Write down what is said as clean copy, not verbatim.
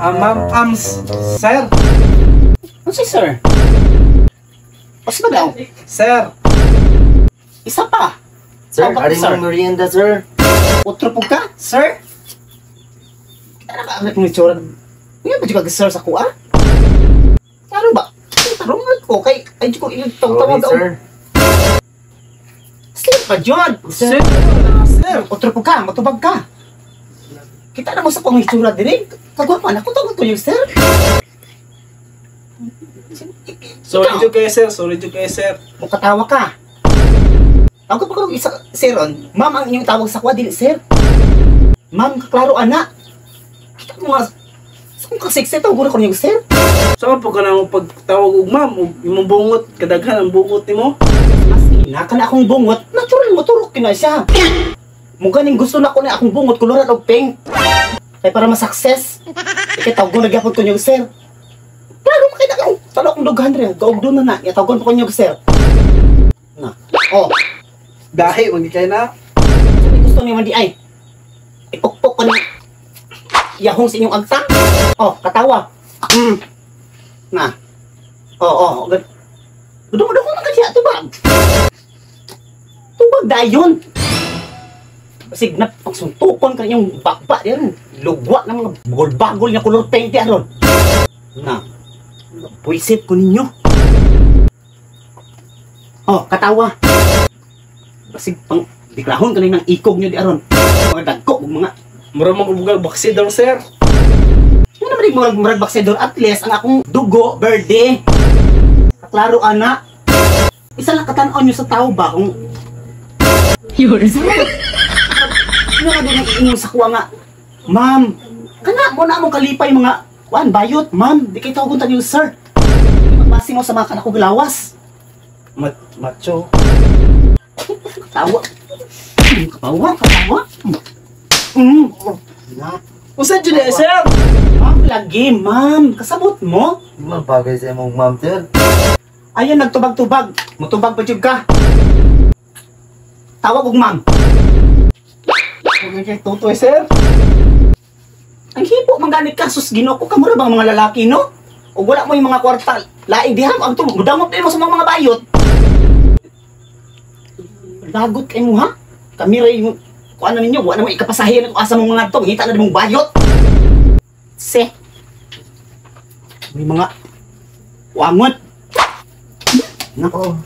Ah, ma'am, sir. Ano si sir? Pas ba daw? Sir. Isa pa. Sir, Tawag ka, ari sir. mo merienda, sir. Otro po ka, sir? Kita na ka ang akong itsura. Ngayon ba ka sir sa kuha? Klaro ba? Tarong nga ko kay ay di ko ilang Sorry, tawag. sir. Sir pa jud. Sir. Sir. Otro po ka, matubag ka. Kita na mo sa kong itsura dire. Kagwapan ako tawag ko yung sir. Sorry jud kayo, sir. Sorry jud kayo, sir. Mukatawa ka. Ako pa kung isa, sir, on. Ma'am, ang inyong tawag sa kuha, dili, sir. Ma'am, kaklaro, ana. Kita mo nga, sa kung kasikse, tawag ko niyo, sir. Saan po ka na mo pagtawag og ma'am og imong bungot kadaghan ang bungot nimo? Mas ina ka na akong bungot, natural mo, turok kina siya. Muganing gusto na ko na akong bungot, kuluran og pink. Kay para ma-success. Ikay tawag ko na gyapon ko niyo, sir. Klaro, makita ka, talo akong dughan rin. Gaog doon na na, tawag ko niyo, sir. Na, oh, Dahi man kay na. Sabi gusto ni Mandy ay ipukpok ko ni yahong sa inyong agta. Oh, katawa. Na. Oh. Gusto mo na kaya tubag. Tubag dayon. Basig na pagsuntukon ka inyong bakba diyan. Lugwa ng mga bagol-bagol nga color paint diyan ron. Na. Puisit ko ninyo. Oh, katawa. Basig pang dikrahon kanay ng ikog nyo di aron. Mga dagko ug mga Mura man kubugag baksidor, sir. Ano naman yung murag murag baksidor, at least ang akong dugo birthday. Klaro ana. Isa lang katan-on nyo sa tao ba kung ano nga doon nag-iingon sa kuwa nga, "Ma'am, kana mo na among kalipay mga kuan bayot, ma'am, di kay tawagon ta niyo sir." Magbasi mo sa mga kanak lawas. Macho. Tawa. Katawa, katawa. Na. Usa jud eh, sir? Ma'am, lagi, ma'am. Kasabot mo? Di man bagay sa imong ma'am, sir. Ayun, nagtubag-tubag. Mutubag pa jud ka. Tawag og ma'am. Huwag kay tutoy, sir. Ang hipo man ganit ka, sus Ginoo ko, kamura bang mga lalaki, no? Ug wala mo yung mga kwarta, laing diha mo ang mudamot mo sa mga bayot. Lagot kay mo ha? Kami ray yung kuan na ninyo, wala na mo ikapasahin kung asa mong mga to, ngita na mong bayot. Se. May mga wangot. Nako.